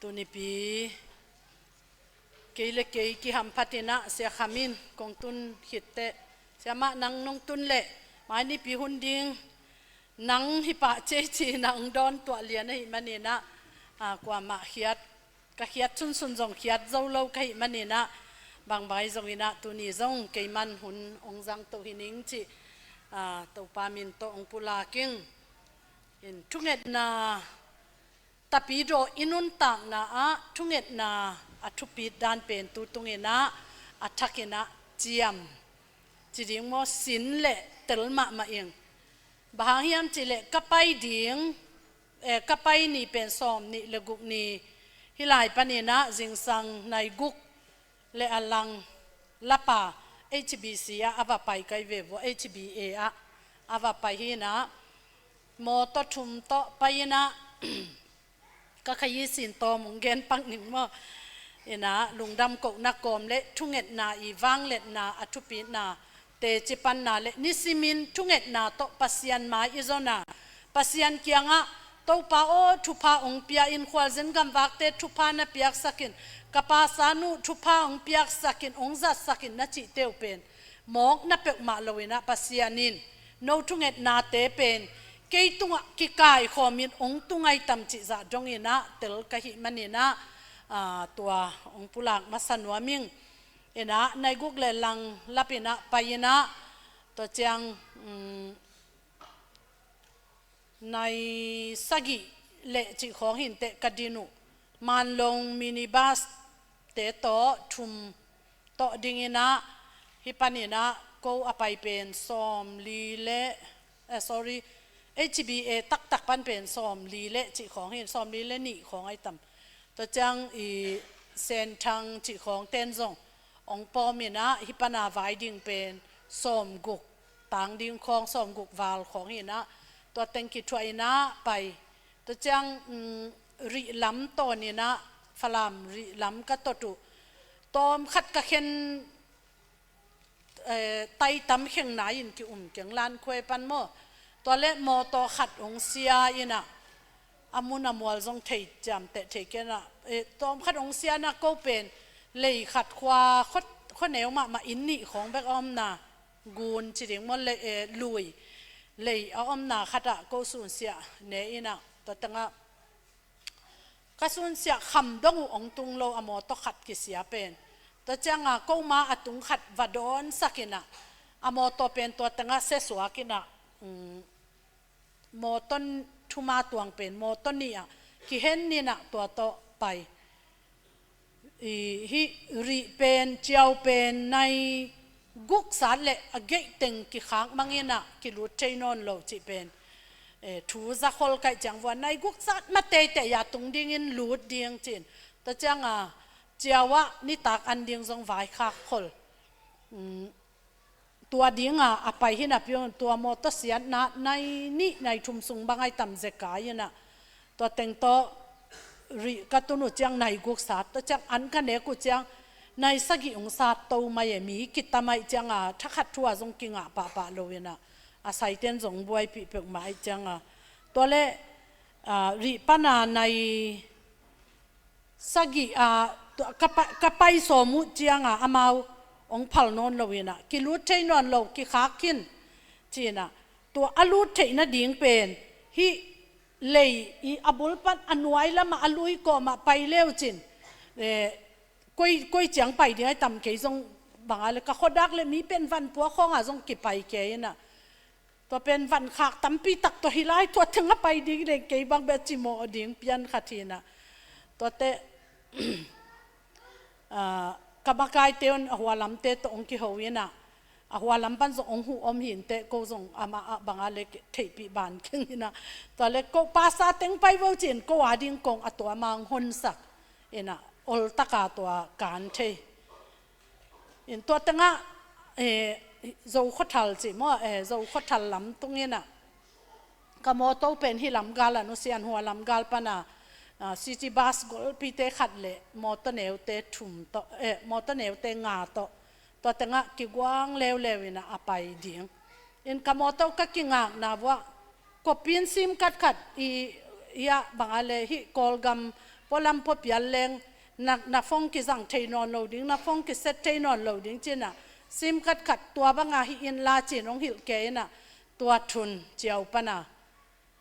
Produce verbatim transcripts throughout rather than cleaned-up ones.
Tunipi kei le kei kihamphat inah Sia Kham in kong tun khitteh, Siamah nang nong tun leh mai nipi hun ding nang hi pah ciei ci-inah hong dawn tuah lian ahih maninah, a, kuamah khiat, ka khiat sunsun zong khiat zo lo ka hih maninah, bangbang ahi zonginah tuni zong keiman hun hong zangto hi ning cih, a, Topa min tawh hong pulak ing. In thungetna tapidaw i nuntakna ah thungetna a thupit dan pen tu tunginah a thakinah ciam ci ding maw, sin le tel mahmah ing. Bang hang hiam cihleh ka pai ding, eh, ka pai ni pen sawm nih le guk ni, hih lai paninah zingsang nai guk le a lang lapa H B C ah a va pai kai ve vua, H B A ah a va pai hinah mawtaw thum tawh pai inah ka khayi sin tawm hong gen pak ning maw. Inah lungdam kohna kawm le thungetna i vangliatna a thupitna teci panna le nisimin thungetna tawh Pasian mai i zona, Pasian kiangah, Topa aw, thupha hong pia in, khualzin gamvakte thupha na piaksakin, ka pasanu thupha hong piaksakin, hong zatsakin na cihte uh pen mawkna peuhmah loinah Pasian in no thungetnate pen kei tungah kikaikhawmin hong tung ai tam cih zah donginah tel ka hih maninah, a, tua hong pulak masa nuam ing. Inah nai guk le lang lapinah pai inah tua ciang, um, nai sagih le cih khawng hinteh ka din uh. Manlong minibus te tawh thum tawh dinginah hih paninah ko a pai pen sawm li le, eh, sorry, H B A taktak pan pen sawm li le cih khawng hin, sawm li le nih khawng ai tam. Tua ciang i Senthang cih khawng ten zong hong pawm inah hih pana vai ding pen sawm guk tang ding khawng, sawm guk val khawng hinah tua teng kithuah inah pai. Tua ciang, um, Rih lam tawn inah Falam Rih lam ka tot uh. Tawm khat ka khen, eh, tai tam kheng nai in ki um keng Lankhuai pan maw. Tua le mawtaw khat hong sia inah a mun a mual zong thei ciamteh thei kenah, eh, tawm khat hong sia inah ko pen lei khat khua, khua, khua neu mahmah inn nih khawng bek a omna, gun ci ding maw, lei, eh, lui lei a omna khatah ko sunsiah ne inah tua tengah ka sunsiah kham dong uh hong tung lo, a mawtaw khat kisia pen. Tua cianga ko ma a tung khat va dawnsak inah a mawtaw pen tua tengah sia suak inah, um, mawtaw thuma tuang pen mawtaw nih ah kihen inah tua tawh pai. I, hih Rih pen, Ciau pen nai guk sat le a geih teng kikhak mang inah kilut thei nawn lo cih pen, eh, thu za khol kaih ciang vua nai guk sat ma teitei a tung dingin lut ding ci-in. Tua cianga Ciau ah nitak an ding zong vaikhak khol. Um, tua dinga a pai hi napi un tua mawtaw siatna nai nih nai thum sung bang ai tam zekai inah tua teng tawh Rih ka tun uh ciang nai guk sat, tua ciang an ka nek uh ciang nai sagih hong sat to mai e, mi kitam aih cianga thakhat thu a zong kingah pahpah lo inah a saiten zong buaipih peuhmah aih cianga tua le, ah, Rih pana nai sagih, ah, tua, ka pa-, ka pai sawm uh cianga amau hong phal nawn lo inah kilut thei nawn lo, kikhak khin ci inah tua a lut theih nading pen hih lei i a bul pan a nuai lamah a lui kawmah pai leu cin, eh, koi, koi ciang pai ding ai tam kei zong banga le ka khuadak le mi pen vanpua khawnga zong kipai kei inah tua pen vankhak tampi tak tawh hi lai, tua tengah pai ding le kei bang beh cimawh ding pian khat hinah. Tuate, ah, ka makaite un a hualamte tawh hong kiho inah a hualam pan zong hong huh om hinteh ko zong amah ah banga le theihpih ban keng inah. Tua le ko pasa teng pai vo ci-in ko a ding kong a tua mang honsak inah oltaka tua kan thei. In tua tengah, eh, Zo khuathal cih maw, eh, Zo khuathal lam tung inah ka mawtaw pen hih lamgal a nusian hua lamgal pana, ah, city bus golpite khat le mawtaw neute thum tawh, eh, mawtaw neute nga tawh tua tengah kiguang leuleu inah a pai ding. In ka mawtaw ka kingakna vuah Kopi in sim khatkhat i, i ah banga le hih Kawlgam pualam pua pial leng na, na phone kizang thei nawn lo ding, na phone kiset thei nawn lo ding ci-in ah, sim card khat tua banga hi inla ci-in hong hilh kei in ah, tua thun ciau pan a.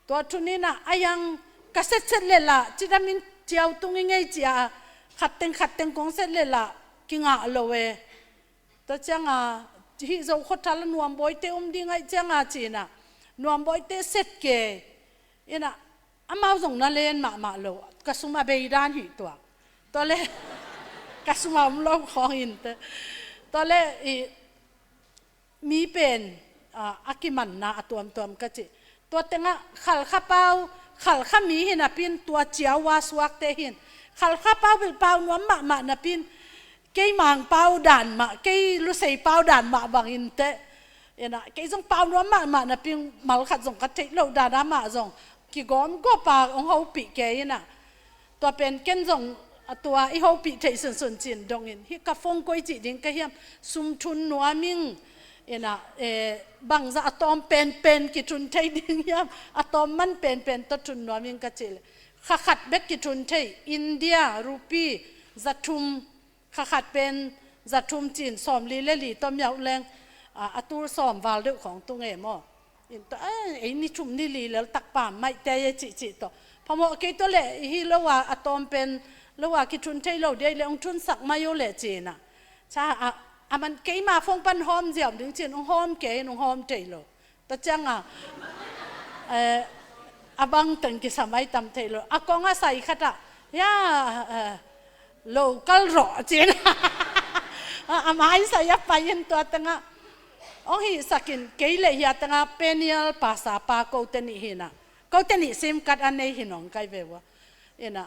Tua thun in ah, a yang ka setset leh lah, cidamin ciau tung i ngei ci-a, khat teng khat teng kong set leh lah, kingah lo e. Tua ciang a, hih Zo khuathal ah Nuambawite om ding ahih ciang a ci-in ah, Nuambawite set kei in ah, amau zong na len mahmah lo, ka sum a bei dan hi tua. Tua leh, ka sum a om lo khawng hi inteh. Tua leh, i, mi pen, a, a kimanna a tuamtuam ka ci. Tua teng ah Khalkha pau, Khalkha mi hi napi-in tua ciau a suakte hi in. Khalkha pau bel pau nuam mahmah napi-in, kei Mang pau dan mah, kei Lusei pau dan mah bang inteh. In ah, kei zong pau nuam mahmah napi-in mal khat zong ka theih loh dan a, amah zong kigawmgawp a hong hopih kei in ah. Tua pen ken zong, a, tua i hopih theih sunsun ci-in dong in, hih ka phone koi cih ding ka hiam, sum thun nuam ing, in ah, eh, bangzah a tawm penpen kithun thei ding hiam, a tawm man penpen tawh thun nuam ing ka cih leh, kha khat bek kithun thei, India rupee za thum, kha khat pen za thum ci-in sawmli leh li tawh miauh leng, a, a tul sawm val deuh khawng tung e maw. In tua, a, ei ni thum ni li lel tak pam maih teh e cihcih tawh. Phamawh kei tua leh hi lo a, a tawm pen lo a kithun thei lo ding leh hong thunsak mai o leh ci-in ah. Ca a, a man keima phone pan hawm ziau ding ci-in hong hawm kei in hong hawm thei lo. Tua ciang a, eh, a bang teng kisam ai tam thei lo. A kong a sai khat ah, ya, eh, lo kal rawh ci-in. A, a mai sai a pai in tua teng ah. Hong hihsak in kei leh hia teng ah Peniel pastor pa kote nih hi in ah. Kote nih sim card a nei hi in hong kai ve ua. In ah,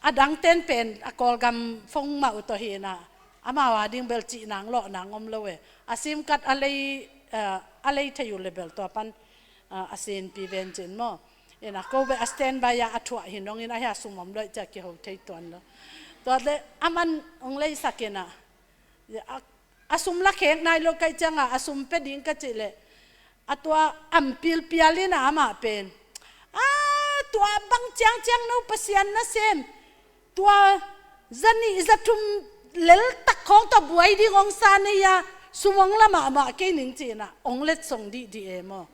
a dang ten pen a Kawlgam phone mah uh tawh hi in ah, amau a ding bel cih nang lawh nang om lo e. A sim card a lei, eh, a lei thei uh leh bel tua pan, eh, a sinpi ven ci-in maw. In ah ko bel a standby a a thuah hi in hong in ah, hia sum om lo ahih ciang kiho thei tuan lo. Tua leh a man hong leisak in ah, a, a sum la khek nai lo ka hih ciang a, a sum pia ding ka cih leh, a tua am pilpial in ah amah pen, a, tua bang ciangciang no Pasian nasem, tua za nih za thum lel tak khawng tawh buai ding hong sa nei a, sum hong la mahmah kei ning ci-in ah hong letsong dihdih e maw.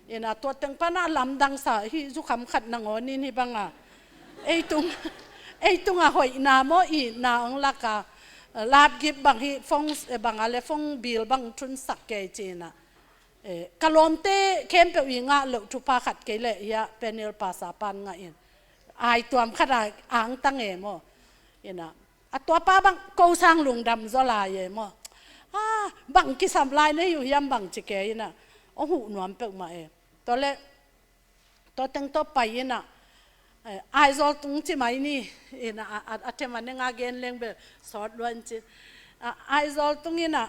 In ah tua teng pan ah lamdang sa, hih zukham khat nangawn in hih bang a, ei tung, ei tung a hoihna maw, itna hong lak a, love gift bang hih phone, eh, bang a leh phone bill bang thunsak kei ci-in ah. Eh, ka lawmte khempeuh i ngah loh thupha khat kei leh hia Peniel pastor pan ngah in. Ai tuam khat a angtang e maw. In ah, a tua pa bang ko sang lungdam zaw lai e maw. A, bang kisam lai na hi uh hiam bang ci kei in ah. Hong huh nuam peuhmah e. Tua leh, tua teng tawh pai in ah, eh, Aizawl tung ci mai ni, in ah, a, a, a them a neng a gen leng bel sawt lua in ci. A, Aizawl tung in ah,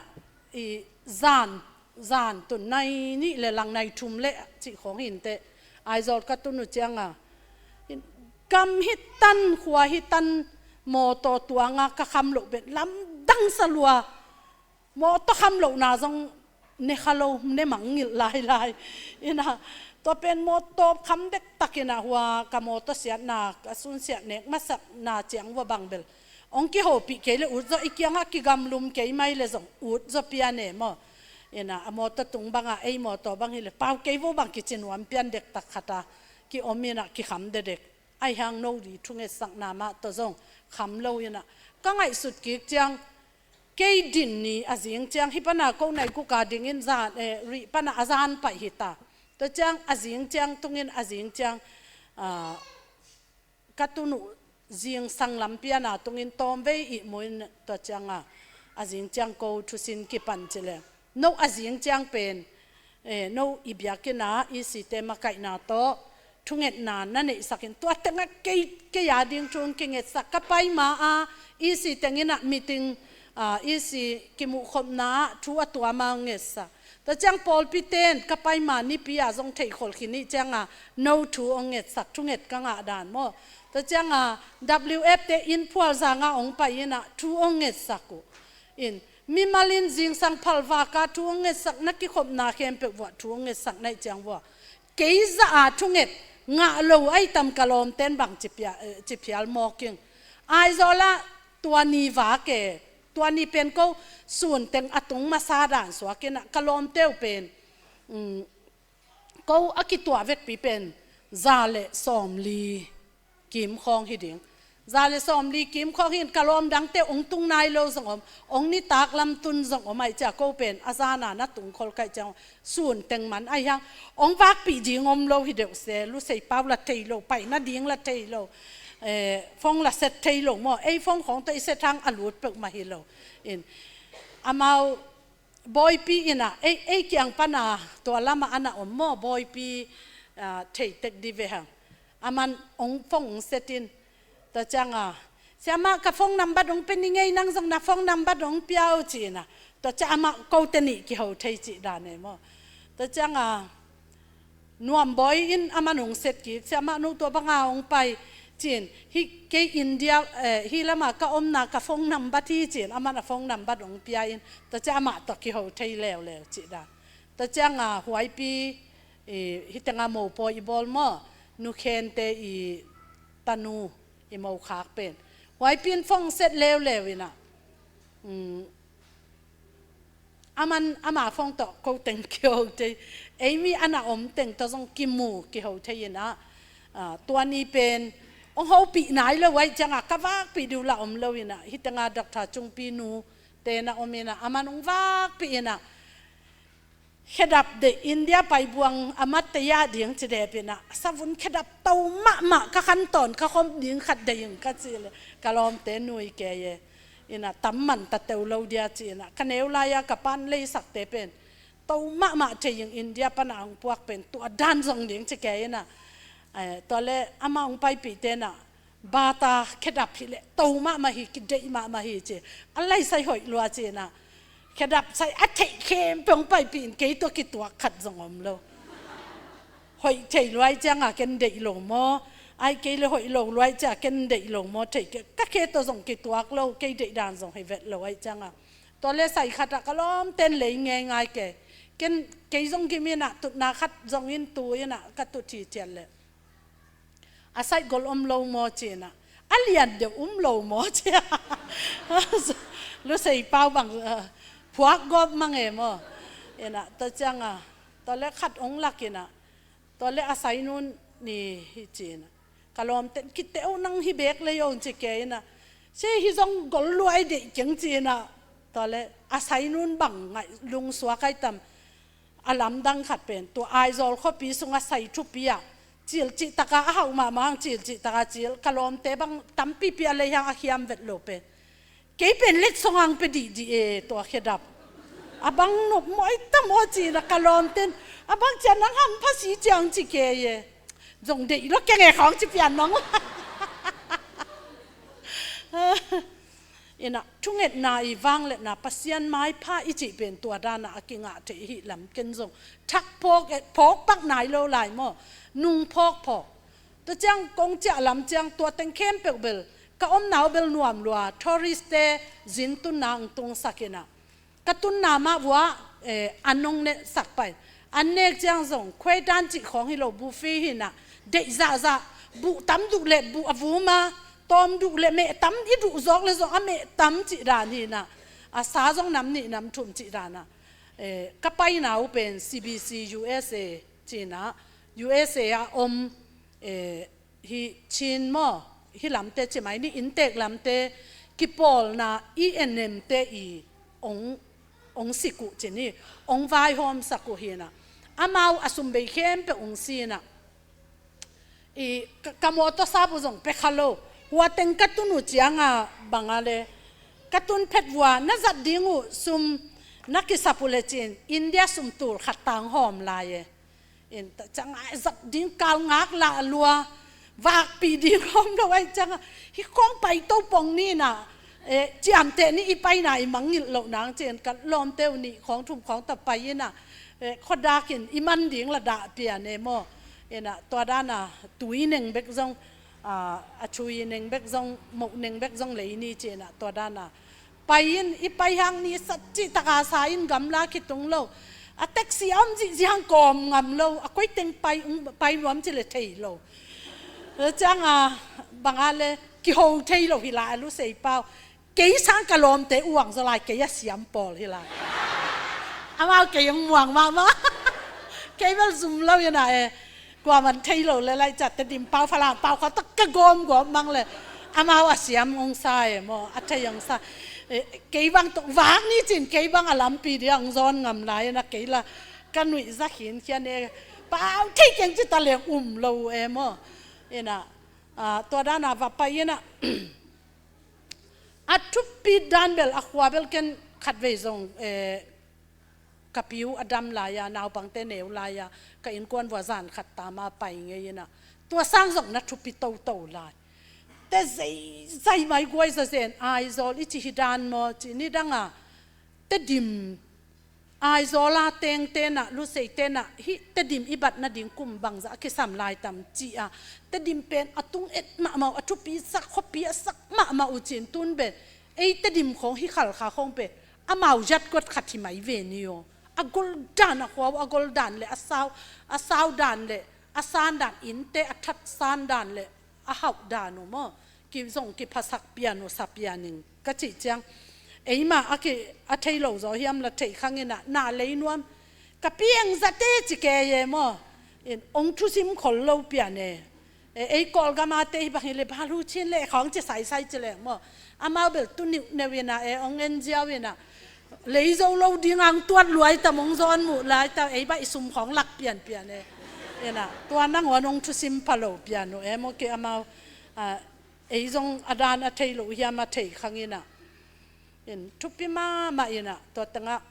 i zan, zan tun nai nih leh lang nai thum leh cih khawng hi inteh. Aizawl ka tun uh ciang a, in, gam hi tan, khua hi tan, mawtaw tuang a ka kham loh pen lamdang sa lua. Mawtaw kham lohna zong ne kha lo, ne mangngilh lailai. In ah, tua pen mawtaw kham dektak in ah hua ka mawtaw siatna, ka sunsiat nek masakna ciang ua bang bel hong kihopih kei leh ut zaw, i kiangah kigamlum kei mai leh zong ut zaw pian e maw. In ah, a mawtaw tung bang a, ei mawtaw bang hi leh pau kei vo bang kici nuam pian dektak khat a kiom in ah kikham dedek. Ahih hang no di thungetsakna mah tawh zong kham lo in ah, ka ngaihsut kik ciang, kei din ni a zing ciang, hih pan a ko nai guk a ding in zan, eh, rih pan a a zan paih hi ta. Tua ciang a zing ciang tung in a zing ciang, ah, ka tun uh zingsang lampi a na tung in tawmvei ihmu in tua ciang a, a zing ciang ko thusin kipan ci leh. No a zing ciang pen, eh, no i biakinn a, i site makaihna tawh, thungetna na neihsak in, tua teng ah kei, kei a ding thu hong kingetsak, ka pai ma a, i si teng in ah meeting, ah, i si kimuhkhopna ah thu a tuam a hong ngetsak. Tua ciang pawlpi ten, ka pai ma nipi a zong theihkholh khin ih ciang a, no thu hong ngetsak, thunget ka ngah dan maw. Tua ciang a, W F te inn phual zang a hong pai in ah, thu hong ngetsak uh. In, mimal in zingsang phalvak a thu hong ngetsak na kikhopna khempeuh uah thu hong ngetsak na hih ciang uah, kei zah a thunget, Ngah lo ahi tam ka lawmten bang ci pia-, eh, ci phial mawk ing. Aizawl ah tua ni vak e, tua ni pen ko sun teng a tung masa dan suak in ah ka lawmte uh pen, mm, ko a kituah vekpi pen za le sawmli kim khawng hi ding. Za le sawmli kim khawng hi in ka lawm dangte ong tung nai lo zong om, ong nitak lam tun zong om ahih ciang ko pen a zan a na tung khol ka hih ciang sun teng man ahi hang ong vakpih ding om lo hi deuh se, Lusei pau la thei lo, paina ding la thei lo, eh, phone la set thei lo maw, ei phone khawng tawh i set hang a lut peuhmah hi lo. In amau Bawipi in ah, ei, ei kiang pan a tua lam ah a na om maw, Bawipi, ah, thei tek di ve hang. Aman ong phone ong set in, tua ciang a, "Siamah, ka phone number ong pe ning ei, nang zong na phone number ong pia o," ci in ah. Tua ciang amah kote nih kiho thei cih dan e maw. Tua ciang a, Nuambawi in aman ong set kik, "Siamah, no tua bang a ong pai?" ci in, "Hih kei India, eh, hih lam a ka omna ka phone number hi," ci in, aman a phone number ong pia in, tua ciang amah tawh kiho thei leuleu cih dan. Tua ciang a huaipi, eh, hih teng a mopawi i bawl maw, Nu Khente i tanu, i mokhak pen. Huaipi in phone set leuleu in ah, mm, aman ama phone tawh ko teng kiho thei, ei mi a na om teng tawh zong kimu kiho thei in ah, ah, tua ni pen ong hopih nai lo ahih ciang a ka vakpih di uh la om lo in ah, hih teng a Doctor Cungpi nu te na om in ah, aman ong vakpih in ah, "Khedap deih, India pai buang a mat tei a ding," ci dep in ah, "Savun khedap to mahmah, ka khan tawn ka khom ding khat deih ing," ka ci leh ka lawmte nui kei e. In ah, "Tam man ta teu lo dia," ci in ah, "Ka neu lai a ka pan leisakte pen to mahmah thei ing, India pan a ong puak pen tua dan zong ding," ci kei in ah, eh, tua leh amah ong paipihte in ah, "Bata khedap hi leh to mahmah hi, kideih mahmah hi," ci. A laisai hoih lua ci in ah, khedap sai a theih khempeuh ong paipih in, kei tawh kituak khat zong om lo. Hoih thei lua ahih ciang a ken deih lo maw, ahih kei leh hoih lo lua ahih ciang a ken deih lo maw, thei kei, ka khe tawh zong kituak lo, kei deih dan zong hi vet lo ahih ciang a. Tua leh sai khat ah ka lawmten lei ngeingai kei. Ken, kei zong gim in ah tutna khat zong in tu in ah ka tut hi ciat leh, "A saih gol om lo maw?" ci in ah, "A lian deuh om lo maw?" ci a. Lusei pau bang, eh, phuak gawp mang e maw. In ah, tua ciang a, tua leh khat ong lak in ah, tua leh a sai nun ni hi ci in ah, ka lawmten, "Kite o, nang hi bek lei o," ci kei in ah, "Sia, hi zong gol lua i deih keng," ci in ah, tua leh a sai nun bang ngaih lungsuak ahi tam. A lamdang khat pen, tua Aizawl khuapi sungah sai thupi ah, cil cih taka a hauh mahmah hang, cil cih taka cil, ka lawmte bang tampipi a lei hang a khiam vet lo pen. Kei pen letsong hang pe dihdih e, tua khedap. A bang nop mawi tam aw ci in ah ka lawmten, a bang ciang nang hampha si ciang ci kei e. Zong deih lo keng e khawng ci pian nong. In ah, thungetna i vangliatna, Pasian maipha i cih pen tua dan a a kingah theih ahih lam ken zong thak phawk, eh, phawk pak nai lo lai maw, nung phawk phawk. Tua ciang kong ciah lam ciang tua teng khempeuh bel, ka omna uh bel nuam lua, tourist-te zin tunna ong tungsak in ah, ka tunna mah vuah, eh, an ong nesak pai. An nek ciang zong, khuaidan cih khawng hi lo, buffet hi in ah, deih zahzah, buh tam duh leh buh a vum a, tawm duh leh meh tam, i duh zawk leh zong a meh tam cih dan hi in ah, a sa zong nam nih nam thum cih dan ah. Eh, ka paina uh pen C B C U S A ci in ah, U S A ah om, eh, hih Chin maw, hih lamte ci mai ni, inntek lamte kipawlna E N M-te i ong, ong sik uh ci ni, ong vaihawmsak uh hi in ah. Amau a sum bei khempeuh ong si in ah. I ka, ka mawtaw sap uh zong pia kha lo. Hua teng ka tun uh ciang a bang a leh, ka tun phet vuah na zat ding uh sum na kisap uh leh ci in, India sum tul khat tang hawm lai e. In, tua ciang a zat ding kal ngak lah lua, vakpih ding om lo ahih ciang a, hih khawng pai to pong ni in ah, eh, ciamteh ni, i paina i mangngilh loh nang ci in, ka lawmte uh nih khawng thum khawng tawh pai in ah, eh, khuadak in i man ding la dah pian e maw. In ah, tua dan a tui neng bek zong, ah, a tui neng bek zong, moh neng bek zong lei ni ci in ah, tua dan a pai in, i pai hang ni sat cih taka sa in gamla kitung lo. A taxi a om zihziang kawm ngam lo, a koi teng pai, pai nuam ci le thei lo. Ciang a bang a le kiho thei lo hi lai a Lusei pau. Kei sang ka lawmte uang zaw lai, kei a siam pawl hi lai. Amau kei hong muang mahmah. Kei bel zum lo hi na e. Kua man thei lo le lai ciat Tedim pau, Falam pau kha tak ka gawm gawm mang le. Amau a siam hong sa e maw, a thei hong sa. E, kei bang tok vak ni cin, kei bang a lampi dia hong zawn ngam lai na kei la. Ka nuih za khin khian e. Pau thei keng ci ta leng um lo e maw. Ina, a, tua dan a va pai ina. A thupi dan bel a khua bel ken khatvei zong, eh, ka piu a dam lai-a, naupangte neu lai-a, ka innkuan vua zan khat tama pai ngei ina. Tua sang zong na thupi toto lai. Te zei, zei mai guai zazen, Aizawl i ci hi dan maw, ci ni danga. Tedim Aizawl a teng tenah, Lusei tenah, hih Tedim i bat nading kum bangzah a kisam lai tam ci-a, Tedim pen a tung et mahmah uh, a thupi sak, khuapi a sak mahmah uh cin tun pen, ei Tedim khawng hih Khalkha khawng pen, amau zat guat khat hi mai ve ni aw. A gol dan a khua uh, a gol dan le a sau, a sau dan le a san dan, innte a that san dan le a hauh dan uh maw, ki zong kiphasak pian uh sa pian ing ka cih ciang, eimah a ki a thei lo zaw hiam la thei khang ina, na lei nuam, ka piang zate ci kei e maw, in ong thusim khol lo pian e. E, ei Kawlgam a te hi bang hi le, balu chin le khawng ci saisai ci leng maw, amau bel tu niuhneu ina e, ong en ziau ina, lei zo lo ding ang tuat luai ta, mong zawn muh lai ta, ei bah i sum khawng lak pianpian e. Ina, tua nangawn ong thusim pha lo pian uh e maw, kei amau, a, ei zong a dan a thei lo hiam a thei khang ina. In, thupi mahmah ina, tua tengah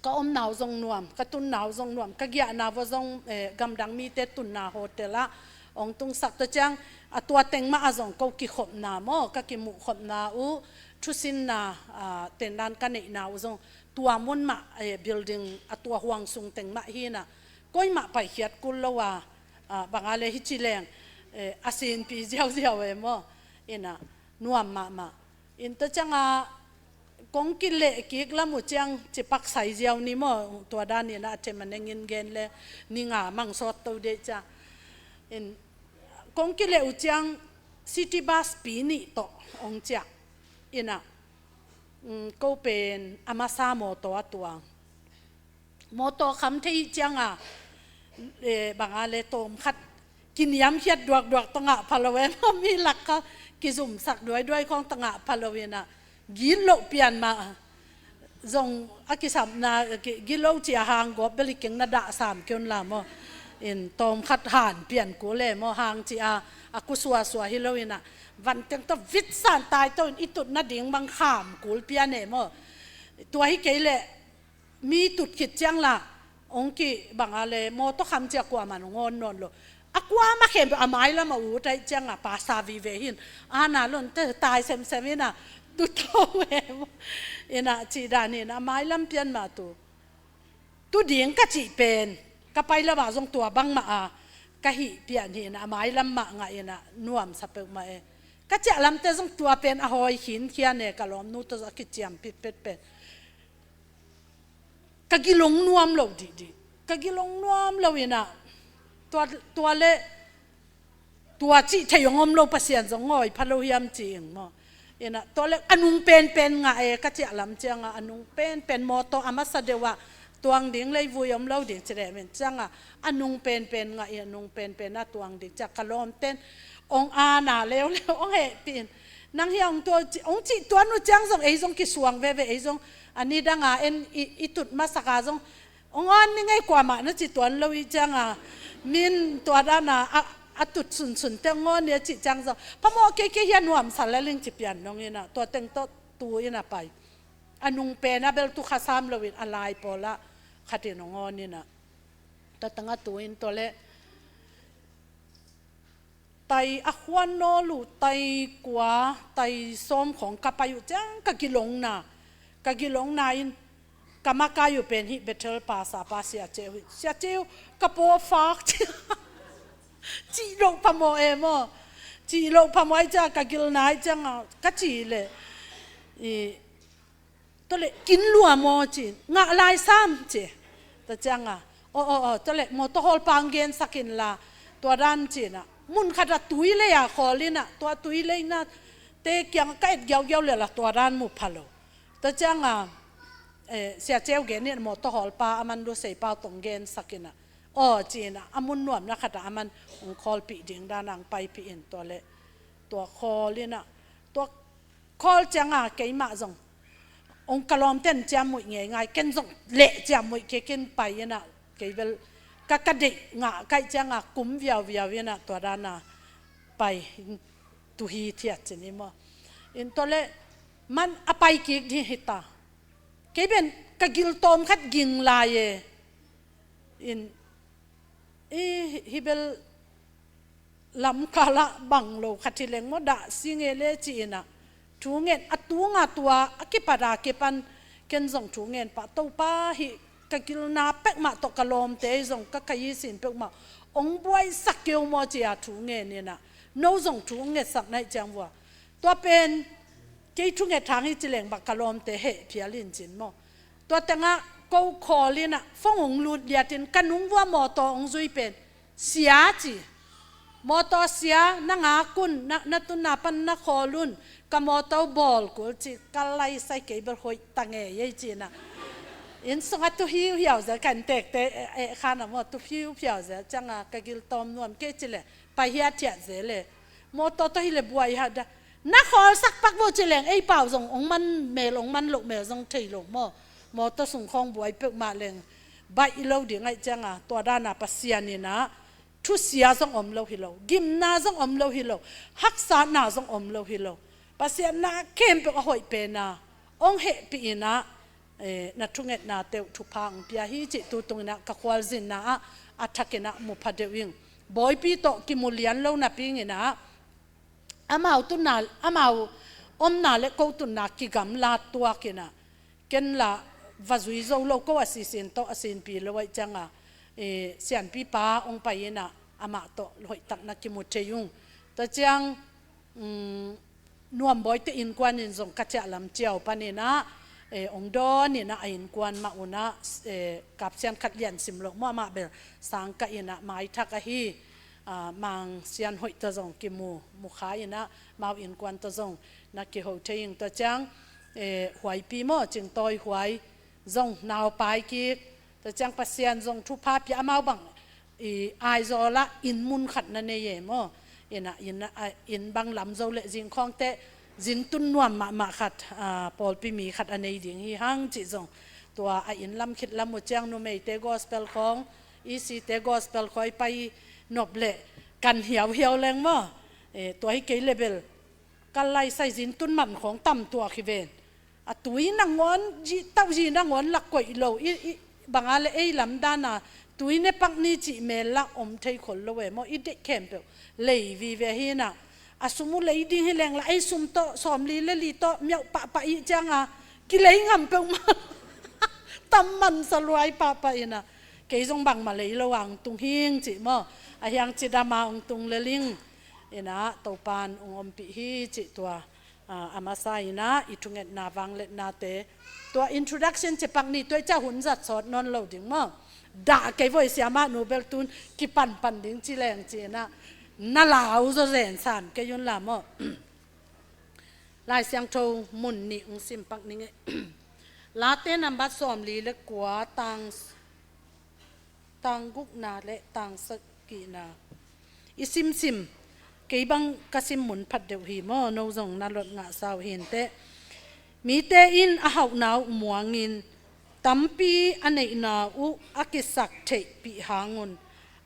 ka omna uh zong nuam, ka tunna uh zong nuam, ka giahna uh zong, eh, gamdang mite tunna hotel ah ong tungsak, tua ciang a tua teng mah a zong ko kikhopna maw, ka kimuhkhopna uh, thusinna, ah, tendan ka neihna uh zong tua mun mah, eh, building a tua huang sung teng mah hi na, koi mah paikhiat kul lo a, ah, bang a le hi ci leng, eh, a sinpi ziauziau e maw, ina, nuam mahmah. In tua ciang a, kong kileh kik lam uh ciang ci pak sai ziau ni maw, tua dan ina a them a nengin gen le ni nga mang sawt to dei ciang. In, kong kileh uh ciang city bus pi nih tawh ong ciah ina, mm, ko pen a masa mawtaw a tuang. Mawtaw kham thei ciang a, eh, bang a le tawm khat kiniamkhiat duakduak tawh ngah pha lo e maw, mi lak kha kizumsak duaiduai khawng tawh ngah pha lo ina, gilo pian mah zong a kisapna, ki-, gilo ci a hang gawp bel i keng na dah sam kei un la maw. In, tawm khat han pian kul e maw, hang ci a, a ku suasua hi lo ina, van teng tawh vit san tai to in, i tutna ding bang kham kul pian e maw. Tua hi kei leh mi tut khit ciang la, ong ki bang a le, mawtaw kham ci a kuaman ong awn nawn lo. A kuama khem a mailam a ut aih ciang a pasa vive hin, a na lon te tai semsem ina, tu to em. Ina, ci dan ina, a mailam pian mah tu. Tu ding ka cih pen, ka pai lam ah zong tua bang mah a ka hih pian hi ina, a mailam mah ngah ina, nuamsa peuhmah e. Ka ciah lamte zong tua pen a hawi khinkhian e, ka lawmnu tawh zong a kiciam pitpet pen. Ka gilong nuam lo dihdih. Ka gilong nuam lo ina, tua, tua le, tua cih thei ong om lo, Pasian zong ngawi pha lo hiam ci ing maw. Ina, tua le a nung penpen ngah e, ka ciah lam ciang a, a nung penpen mawtaw a masa deuh ah tuang ding leivui om lo ding ci leh men ciang a, a nung penpen ngah i, a nung penpen a tuang ding ciah ka lawmten ong ana leuleu ong hehpih in. Nang hi a ong tua ci, ong cih tuan uh ciang zong ei zong kisuang veve, ei zong a ni dang a en i, i tut masak a zong ong awn ni ngei, kuamah na ci tuan lo i ciang a, min tua dan a, a, a tut sunsun te ong awn ni a cih ciang zong, phamawh kei, kei hi a nuamsa le ling ci pian nong ina, tua teng tawh tu ina pai. A nung pen a bel tu kha sam lo in a lai pawl ah khat in ong awn ina. Tua tang a tu in tua le tai a khuan nawl uh, tai kua, tai sawm khawng ka pai uh ciang ka gilongna, ka gilongna in ka makai uh pen hih Bethel pasa pa Sia Ceu hi. Sia Ceu, ka paw fak ci. Cih loh phamawh e maw. Cih loh phamawh aih ciang ka gilna aih ciang a ka ci le. I, tua le kin lua maw ci. Ngah lai sam ci. Tua ciangah, aw, aw, aw, tua leh mawtaw hawlpa hong gensak inla, tua dan ci-inah, mun khatah tui lei-a khawl inah, tua tui leina te kiang ka et giaugiau lel a, tua dan mu pha lo. Tua ciangah, eh, Sia Ceu gen inah mawtaw hawlpa a man Lusei pau tawh hong gensak inah, aw ci-inah, a mun nuamna khatah a man hong khawlpih ding dan a hong paipih in, tua leh tua khawl inah, tua khawl ciangah keimah zong, hong ka lawmte'n ciamnuih ngeingai, ken zong leh ciamnuih kei, ken pai inah, kei bel ka, ka deih ngah ka hih ciangah kum viauviau inah tua dan a pai, tu hithiat ci ni maw. In tua leh man a pai kik ding hi ta. Kei pen ka gil tawm khat ging lai e. In, i, hih bel lamkal ah bang lo khat hi leng maw, dah si nge le ci-inah, thu ngen, a tunga tua a kipat a kipan ken zong thu ngen pah, Topa, hih ka gilna peuhmah tawh ka lawmte zong ka, ka ihsin peuhmah hong buaisak kei un maw ci-a thu ngen inah, no zong thu hong ngetsak na hih ciang vua. Tua pen kei thunget hang hi ci leng bang ka lawmte heh phial in cin maw. Tua tengah ko khawl inah phone hong lut liatin ka nung vua mawtaw hong zui pen, Sia ci. Mawtaw sia, na ngak un, na, na tunna pan na khawl un, ka mawtaw bawl kul ci, ka laisai, kei bel hoih ta ngei ei ci-inah. Inn sungah tu hiuhiau zel, kan tekte, eh, eh, khan a maw, tu hiuhiau zel, ciangah ka gil tawm nuam kei ci leh, pai hiathiat zel e. Mawtaw tawh hi leh buai hat dah. Na khawlsak pak vo ci leng, ei pau zong hong man mel, hong man loh mel zong thei lo maw. Mawtaw sung khawng buai peuhmah leng baih lo ding ahih ciangah, tua dan a Pasian inah thusia zong om lo hi lo, gimna zong om lo hi lo, haksatna zong om lo hi lo. Pasian na khempeuh a hoih pen a hong hehpih inah, eh, na thungetnate uh thupha hong pia hi cih tu tung inah ka khualzinna ah a thak inah mu pha deuh ing. Bawipi tawh kimu lian lo napi-in inah, amau tunna, amau omna le ko tunna kigamla tuak inah, ken lah va zui zo lo, ko a sisin tawh a sinpi lo ahih ciangah, eh, sianpipa hong pai inah amah tawh hoihtak na kimu thei ung. Tua ciang, mm, Nuambawite innkuan in zong ka ciah lam ciau pan inah, eh, hong dawn inah a innkuan mah un ah, eh, Kap Sian khat lian sim loh maw, amah bel sang kah inah maithak ahi, ah, Mang Sian Hoih tawh zong kimu, mu kha inah, amau innkuan tawh zong na kiho thei ing. Tua ciang, eh, Huaipi maw, Cingtawi Huai zong nau pai kik. Tua ciang Pasian zong thupha pia, amau bang, i, Aizawl ah inn mun khat na nei e maw. Inah, inn, a, inn bang lam zo leh zing khawngte, zin tun nuam mahmah khat, a, pawlpi mi khat a nei ding hi hang cih zong. Tua a inn lam khit lam uh ciang numeite gospel khawng, E C te gospel khawng i pai nop leh kan hiauhiau leng maw. E, tua hi kei leh bel ka laisai, zin tun man khawng tam tuak hi ven. A tui nangawn, zi, tauzi nangawn lak koih lo, i, i, bang a leh ei lam dan a, tui ne pak ni cih mel lah om thei khol lo e maw, i deih khempeuh lei vive hi inah. A sum uh lei ding hi leng lah, ei sum tawh, sawmli le li tawh miauh pahpah i hih ciangah kilei ngam peuhmah. Tam man sa luai pahpah inah. Kei zong bangmah lei lo a hong tung hing cih maw. A hiang cidam a hong tung lel ing. Inah Topa'n hong ompih hi cih tua, a, a masa inah i thungetna vangliatnate. Tua introduction ci pak ni, tua i ciah hun zat sawt nawn lo ding maw. Dah kei voi, siamah nu bel tun kipanpan ding ci leng ci inah. Na lau zaw zen sam kei un la maw. Lai Siangtho mun nih hong sim pak ning e. Late nambat sawmli le kua, tang, tang gukna le tang sagihna i simsim. Kei bang ka sim mun phat deuh hi maw, no zong na lot ngah sa uh hi inteh. Mite in a hauhna uh muangin, tampi a neihna uh a kisak theihpih hangun,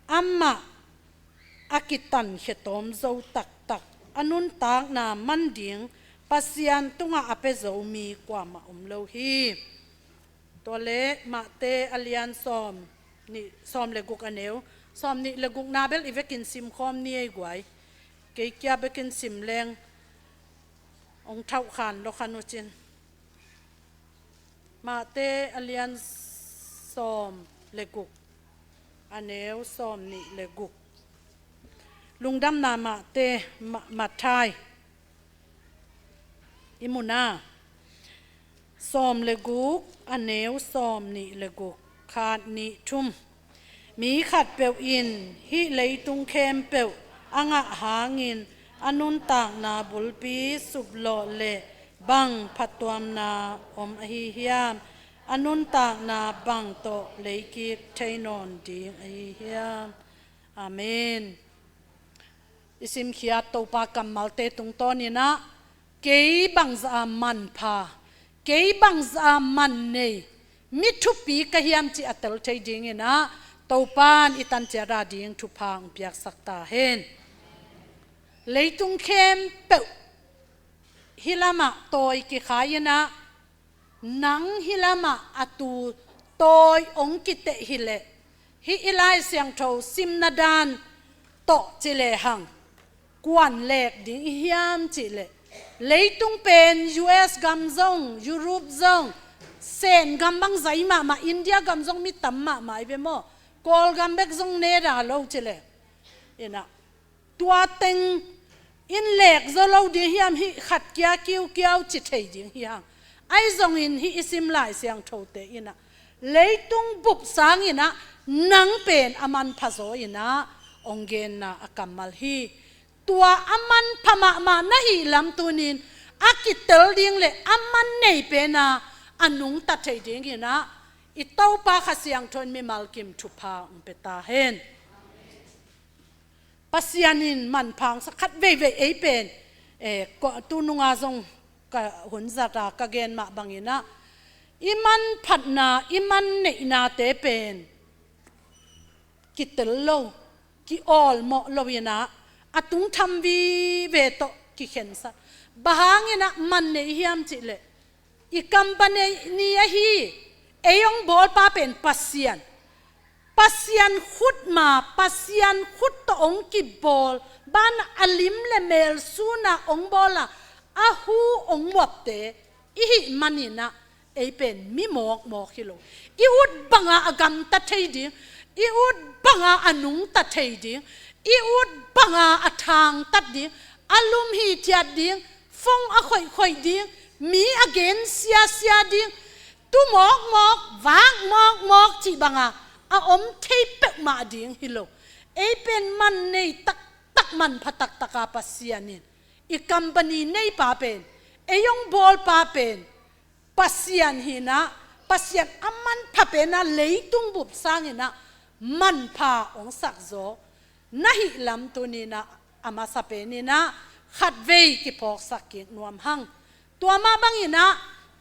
amah a kitankhia tawm zo taktak, a nuntakna man ding Pasian tungah a pia zo mi kuamah om lo hi. Tua leh Mate a lian sawm nih, sawm le guk a neu, sawm nih le gukna bel i vekin simkhawm ni ei guai. Kei kia bekin sim leng hong thauhkhan lo khan uh cin. Mate a lian sawm le guk, a neu sawm nih le guk. Lungdamna Mate, Ma-, Matthai i mu na, sawm le guk, a neu sawm nih le guk. Khat, nih, thum. Mi khatpeuh in hih leitung khempeuh a ngah hangin a nuntakna bulpi suplawh leh bang phattuamna om ahi hiam? A nuntakna bang tawh leikik thei nawn ding ahi hiam? Amen. I simkhiat Topa kammalte tungtawninah kei bangzah a manpha, kei bangzah a man nei, mi thupi ka hiam cih a tel thei dinginah Topa in i tan ciat a ding thupha hong piaksak ta hen. Leitung khempeuh hih lamah tawi kikhai inah, nang hih lamah a tu tawi hong kiteh hileh, hih i Lai Siangtho simna dan tawh ci lehang kuan lek ding i hiam cihleh, leitung pen U S gam zong, Europe zong, Sen gam bang zai mahmah, India gam zong mi tam mahmah i ve maw? Kawlgam bek zong neda lo cileh, inah tua teng in lek zaw lo ding hiam, hih khat kia kiukiau ci thei ding hi hang. Ahi zongin hih i sim Lai Siangthote inah leitung bup sanginah nang pen a manpha zaw inah hong genna a kammal hi. Tua a manpha mahmah na hih lam tunin a kitel ding le a man nei pena a nungta thei dinginah i Topa Kha Siangtho in mimal kim thupha hong pia ta hen. Pasian in manpha hong sak khat veivei ei pen, eh, ko-, tu nunga zong ka hun zata ka gen mah banginah i manphatna, i man neihnate pen kitel lo, ki-awlmawh lo inah a tungtham vive tawh kikhensat. Bang hanginah man nei hiam cihleh, i company ahi, ei hong bawlpa pen Pasian. Pasian khut ma, Pasian khut tawh hong kibawl, banah a lim le mel suna hong bawla, a hu hong muapte i hih maninah ei pen mi mawkmawk hi lo. I ut banga a gamta thei ding, i ut banga a nungta thei ding, i ut banga a thangtat ding, a lum hithiat ding, fong a khoihkhoih ding, mi a gen siasia ding, tu mawkmawk, vak mawkmawk cih banga a om thei peuhmah ding hi lo. Ei pen man nei taktak, manpha taktaka Pasian in i company neipa pen, ei hong bawlpa pen Pasian hinah, Pasian a manpha pena leitung bup sanginah manpha hong sakzaw na hih lam tuninah a masa peninah khatvei kiphawksak kik nuam hang. Tua mah banginah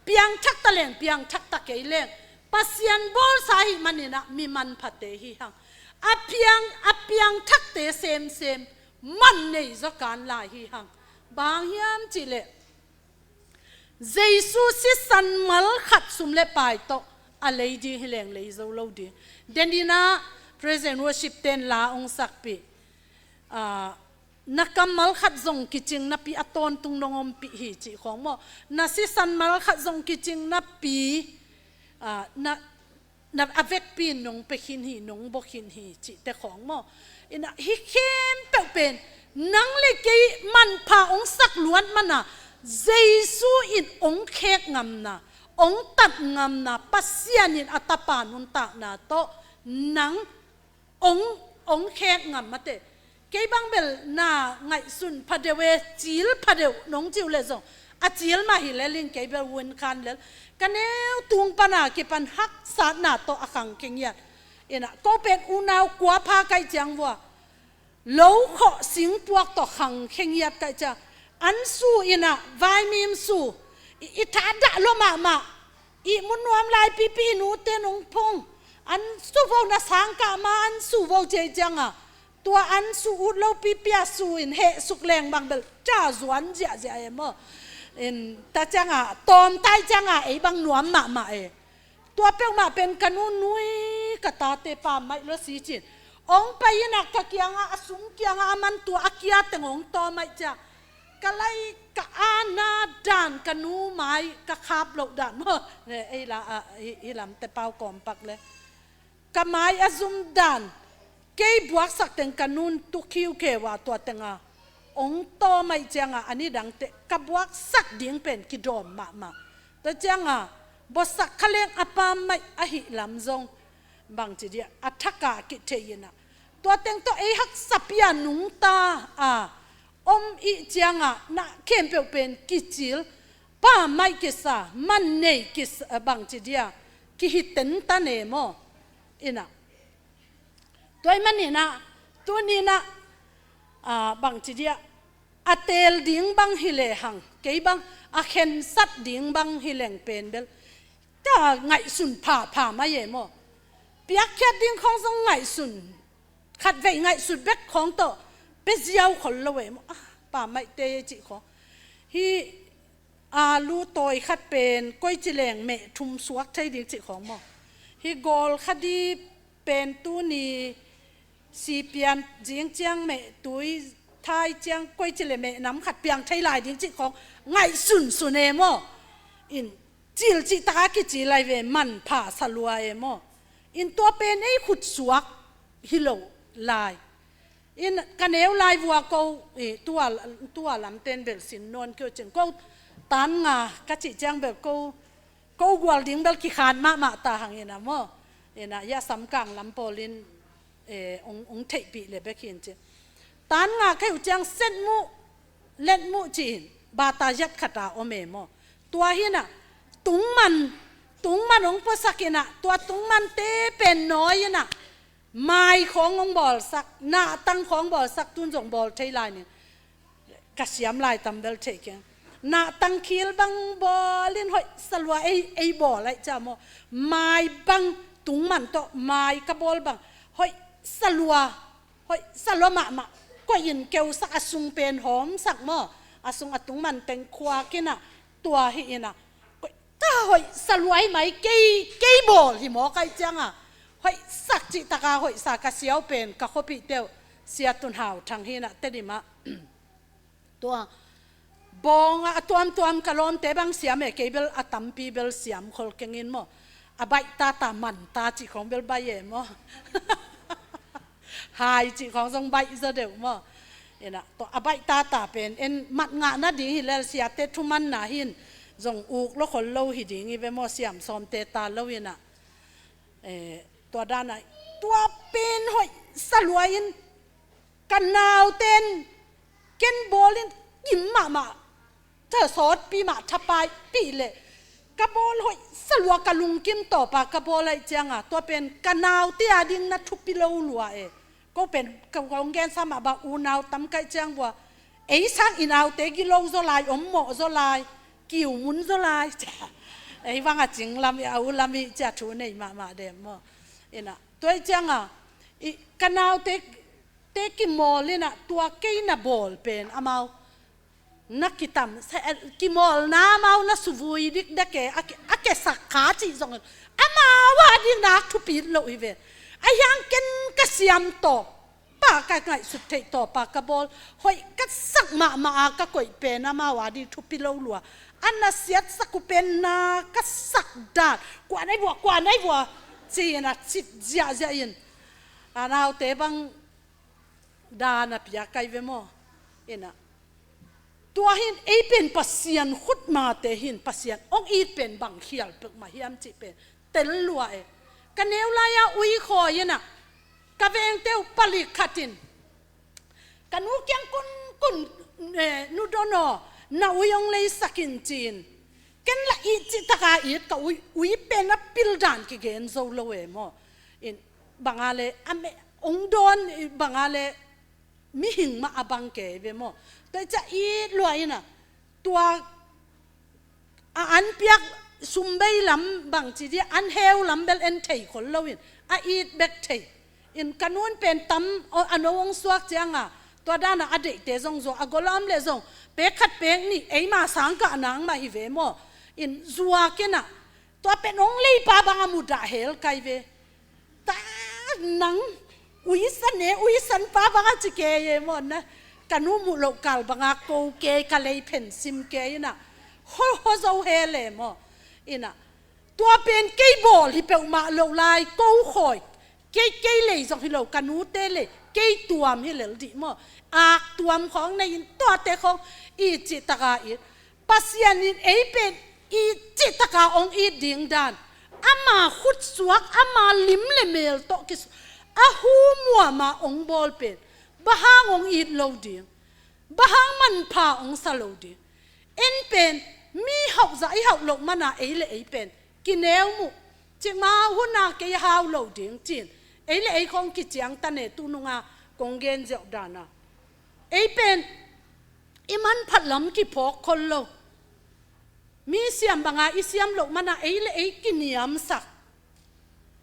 piangthak ta leng, piangthak ta kei leng, Pasian bawlsa ahih maninah mi manphate hi hang. A piang, a piangthakte semsem man nei zaw kan lai hi hang. Bang hiam cihleh, Jesu sisan mal khat sum le pai tawh a lei ding hi leng lei zo lo ding. Deninah praise and worship ten la hong sakpih. Ah, na kammal khat zong kicing napi a tawntung nong ompih hi cih khawng maw? Na sisan mal khat zong kicing napi, ah, na na a vekpi in nong pia khin hi, nong bawk khin hi cihte khawng maw? Inah hih khempeuh pen nang le kei manpha hong sak luat mana Jesu in hong khek ngamna, hong tat ngamna, Pasian in a tapa nuntakna tawh nang hong, hong khek ngam mate. Kei bang bel na ngaihsun phadeuh e, cil phadeuh nong ci uh leh zong a cil mah hi lel in kei bel vun khan lel. Ka neu tung pana kipan haksatna tawh a khangkhe ngiat. Inah ko pen unau kua pha kaih ciang vua lo khawh singpuak tawh khangkhe ngiat kaih ciang, an su inah vaimim su i, i thadah lo mahmah. Ihmu nuam lai pipi i nute nong phong. An su vo, na sangkah ma an su vo cei cianga tua an su ut lo pipi a su in heh suk leng bang bel ca zuan ziahziah e maw? In ta cianga tawmtai cianga ei bang nuam mahmah e. Tua peuhmah pen ka nu nui ka tate pa maih lo si cin. Hong pai inah ka kiangah a sung kiangah a man tua a kia teng hong tawm maih ciang ka lai ka ana dan ka nu mai ka khap loh dan maw? Ne, ei la, a, hi, hi lamte pau kawmpak le. Ka mai a zum dan, kei buaksak teng ka nun tu khiukheu a tua tenga hong tawm maih cianga a nidangte ka buaksak ding pen kidawm mahmah. Tua cianga buaksak kha leng a pam maih ahih lam zong bangci dia, a thakah kithei inah, tua teng tawh ei haksa pia nungta a om i ciangah na khempeuh pen kicil, pammaih kisa, man nei kisa, bangci dia, kihi tentan e maw. Inah, tua ahih maninah, tuninah, a, bangci dia, a teel ding bang hi lehang, kei bang a khensat ding bang hi leng pen bel, ta ngaihsun phapha mai e maw. Piakkhiat ding khawng zong ngaihsun, khatvei ngaihsut bek khawng tawh pia ziau khol lo e maw. Ah, pammaihte cih khawng. Hih alu tawi khat pen koici leng meh thum suak thei ding cih khawng maw. Hih gawl khadi pen tuni sipian zing ciang meh tui thai ciang koici le meh nam khat piang thei lai ding cih khawng ngaihsunsun e maw. In, cil cih taka kicil lai ve, manpha sa lua e maw. In, tua pen ei khutsuak hi lo lai. In, ka neu lai vua ko, eh, tua, tua lamten belsin nawn keu cin ko tan nga ka cih ciang bel ko, ko gual ding bel kikhan mahmah ta hang inah maw. Inah, hia Samkang lam pawlin, eh, ong, ong theihpih le bek hin ci. Tan nga khei uh ciang setmuh, letmuh ci-in bata yat khata om e maw. Tua hinah tungman, tungman ong puasak inah, tua tungmante pen nawi inah mai khawng ong bawlsak, nahtang khawng bawlsak, tun zong bawl thei lai ning. Ka siam lai tam bel thei keng. Nahtang khil bang bawlin hoih sa lua ei, ei bawl aih cia maw. Mai bang tungman tawh mai ka bawl bang hoih sa lua, hoih sa lua mahmah. Koih in keusak, a sung pen hawmsak maw. A sung a tungman teng khuak inah, tua hi inah. Koih ta hoih sa lua hi mai, kei, kei bawl hi maw kai ciangah. Hoihsak cih taka hoihsa ka siau pen ka khuapihte uh Sia Tun Hau Thang hi inah Tedim ah. Tua bawngah a tuamtuam ka lawmte bang siam e, kei bel a tampi bel siam khol keng in maw. A baih tata manta cih khawng bel baih e maw. Hai cih khawng zong baih zaw deuh maw. Inah, tua a baih tata pen en mat ngah nading hi lel, siate thumanna hin zong uk lo khol lo hi ding hi ve maw, siam sawmte ta lo inah. Eh, tua danah, tua pen hoih sa lua in, ka nauten ken bawlin kim mahmah, tha sawtpi mah, thapaipih leh ka bawl hoih sa lua, ka lungkim tawpa ka bawl aih cianga, tua pen ka naute a ding na thupi lo lua e. Ko pen ka, ka hong gensa mah bang, unau tam kaih ciang vua, ei sang i naute gilo zaw lai, om mawh zaw lai, kiu mun zaw lai. Ei bang a cing lam i, a u lam i cia thu nei mahmah dem maw. Inah, tua i cianga, i, ka naute te kimawl inah, tua kei na bawl pen amau na kitam, sa-, kimawlna amau na suvui dikdek e, a ke, a kesak kha cih zongin amau a ding nak thupi lo hi ve. A hiang ken ka siam tawp pa, ka ngaihsut theih tawpa ka bawl, hoih ka sak mahmah a ka koih pen amau a ding thupi lo lua. A na siatsak uh pen na ka sak dan, kua nai vua, kua nai vua, ci-in a cit ziahziah in. A naute bang dan a pia kai ve maw. Inah, tua hin ei pen Pasian khutmate hin Pasian hong it pen bang khial peuhmah hiam cih pen tel lua e. Ka neu lai-a ui khawi inah, ka vengte uh palik khat in ka nu kiang kunkun, eh, nu Don aw, na ui hong leisak in ci-in. Ken la it cih taka it, ka ui, ui pen a pil dan kigen zo lo e maw. In, banga le a me, hong dawn, banga le mihing mah a bang kei ve maw. Tua i ciah it lua inah, tua a an piak sum bei lam bang ci dia, an heu lam bel en thei khol lo in, a it bek thei. In ka nun pen tam, a no hong suak cianga, tua dana a deihte zong zuak, a gol a om le zong pek khat pek nih, eima sang kah nang mah hi ve maw. In zuak inah, tua pen hong leipa bang a mudah hel kai ve. Ta nang uisan e, uisan pa bang a ci kei e maw na. Ka nu muh loh kal banga ko kei, ka lei phen sim kei inah, ho, ho zo hel e maw. Inah, tua pen kei bawl hi peuhmah lo lai, ko khawi, kei, kei lei zong hi lo, ka nute lei, kei tuam hi lel dih maw. Ak tuam khawng nei in, tuate khawng i cih taka it. Pasian in ei pen i cih taka hong it ding dan, ama khutsuak, ama lim le mel tawh kisu, a hu muama ong bawl pen, bang hang ong it lo ding, bang hang manpha ong sa lo ding. En pen, mi hauhzah i hauh loh mana ei le ei pen kineu muh, cikmah huna kei hau lo ding cin, ei le ei khong kiciangtan e, tununga kong gen ziau dana. Ei pen i manphat lam kiphawk khol lo. Mi siam banga i siam loh mana ei le ei kiniamsak.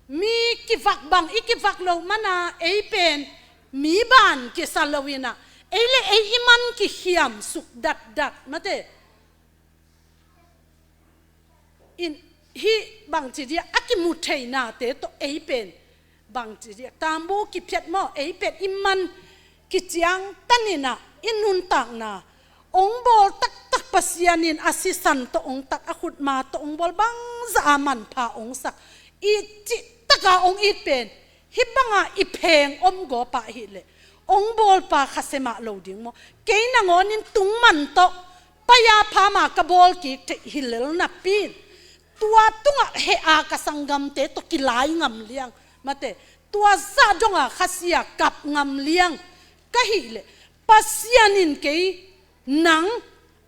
Mi kivak bang i kivak loh mana ei pen mi ban kisa lo ina, ei le ei i man kikhiam suk datdat mate. In, hih bangci dia a kimu theinate tawh ei pen bangci dia tambu kiphiat maw, ei pen i man kiciangtan ina, i nuntakna ong bawl taktak, Pasian in a sisan tawh ong tat, a khutma tawh ong bawl, bangzah a manpha ong sak, i cihtaka ong it pen hih banga i pheng om gawpa ahileh ong bawlpa khasia mah lo ding maw? Kei nangawnin tungman tawh paya phama ka bawl kik theih hi lel napi in, tua tungah heh a ka sanggamte tawh kilai ngam liang mate, tua zah donga khasia kap ngam liang ka hileh, Pasian in kei nang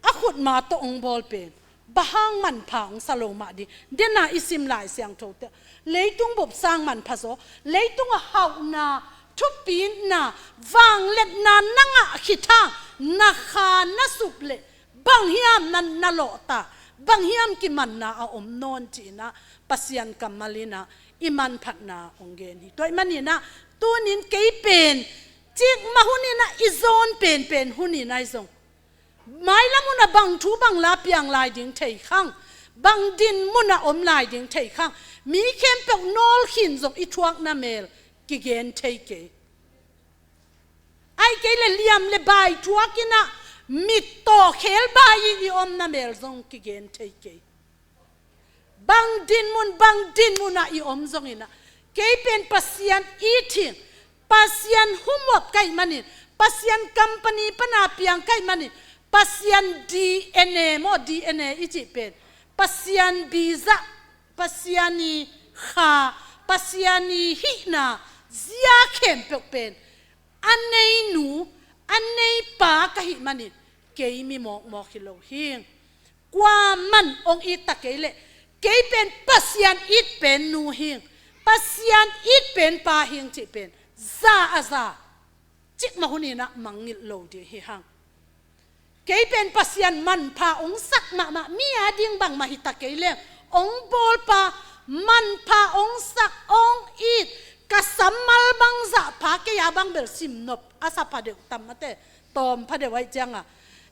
a khutma tawh ong bawl pen bang hang manpha ong sa lo mah ding. Dena i sim Lai Siangthote, leitung bup sang manpha zaw, leitunga hauhna, thupina, vangliatna na ngah khit hang, na kha na sup leh bang hiam na, na lawhta, bang hiam kimanna a om nawn ci ina, Pasian kammal ina i manphatna ong gen hi. Tua ahih man ina, tunin kei pen cikmah hun ina i zawn penpen hun ina i zong, mailam huna bang thu bang la piang lai ding thei khang, bang din muna om lai ding thei khang, mi khempeuh nawl khin zong i thuakna mel kigen thei kei. Ahih kei leh liam le bai thuak ina, mit tawh khel bai i, i omna mel zong kigen thei kei. Bang din mun, bang din muna i om zong ina, kei pen Pasian it hing, Pasian homework ka hih manin, Pasian company pana piang ka hih manin, Pasian D N A maw, D N A i cih pen, Pasian biza, Pasian i kha, Pasian i hihna zia khempeuh pen a nei nu, a nei pa ka hih manin, kei mi mawkmawk hi lo hing. Kuaman ong it ta kei leh, kei pen Pasian it pen nu hing, Pasian it pen pa hing cih pen za a za, cikmah hun ina mangngilh lo ding hi hang. Kei pen Pasian manpha ong sak mahmah, mi a ding bangmah hi ta kei leng, ong bawlpa manpha ong sak, ong it, ka sammal bangzah pha, kei a bang bel simnop a sa pha deuh tam mate, tawm pha deuh ahih cianga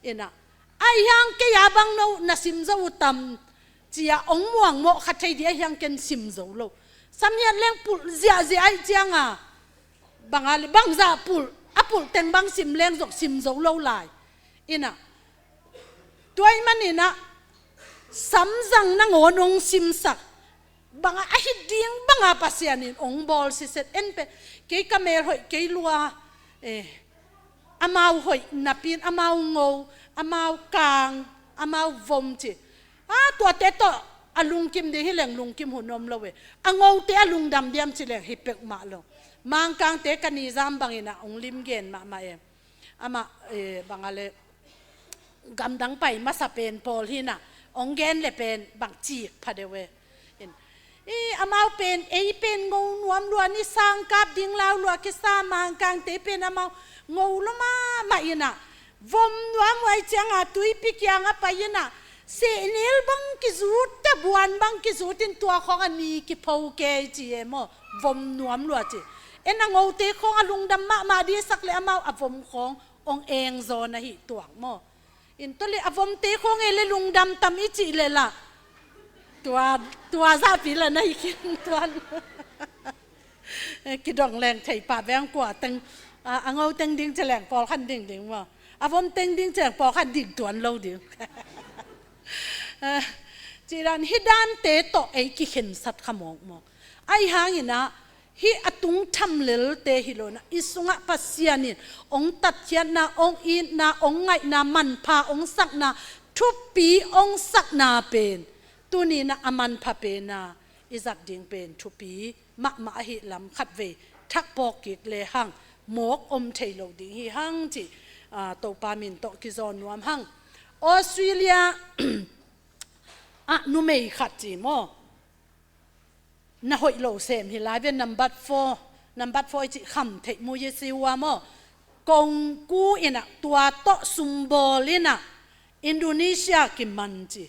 ina, ahih hang kei a bang no na sim zo uh tam, cia ong muangmawh kha thei dih ahih hang ken sim zo lo. Samhiat leng pulh ziahziah ahih cianga, banga le bangzah pulh, a pulh teng bang sim leng zong sim zo lo lai. Ina, tua ahih man ina, samzang nangawn ong simsak, banga a hi ding banga Pasian in ong bawl siset en pe. Kei ka mel hoih kei lua, eh, amau hoih napi in, amau ngo, amau kang, amau vom ci. A, tuate tawh a lungkim ding hi leng lungkim hun om lo e. A ngote a lungdam diam ci leng hi peuhmah lo. Mangkangte ka nizam bang ina ong limgen mahmah e. Amah, eh, banga le gamdang pai masa pen pawl hi ina, ong gen le pen bang cik pha deuh e. In, i, amau pen, ei pen ngo nuam lua, ni sangkap ding lau lua kisa, Mangkangte pen amau ngo lua mahmah ina, vom nuam uh ahih cianga tuipi kianga pai ina, sehnel bang kizut, tabuan bang kizut in tua khawng a ni kipho kei ci e maw, vom nuam lua ci. En a ngote khawng a lungdam mahmah dih sak le amau a vom khawng ong eng zaw na hi tuak maw? In tua le a vomte khawng e le lungdam tam i cih le lah, tua, tua zahpi lah na hi khin tuan. Kidong leng thei pah veng kua teng, a, a ngo teng ding ci leng pawlkhat ding ding maw? A vom teng ding ci leng pawlkhat ding tuan lo ding. Ci dan hi dante tawh ei kikhensat kha mawkmawk. Ahih hang ina, hih a tung tham lelte hi lo ina, i sungah Pasian in ong tatkhiatna, ong itna, ong ngaihna, manpha ong sakna, thupi ong sakna pen tuni ina a manpha pen a, i zat ding pen thupi mahmah ahi lam khatvei thak pawk kik le hang mawk om thei lo ding hi hang cih, aa, Topa min tawh kizawn nuam hang. Australia ah numei khat ci maw, na hoih lo sem hi lai ve, number four, number four i cih kham theih mu i si ua maw, kongku in ah tua tawh sumbawl in ah Indonesia kiman ci.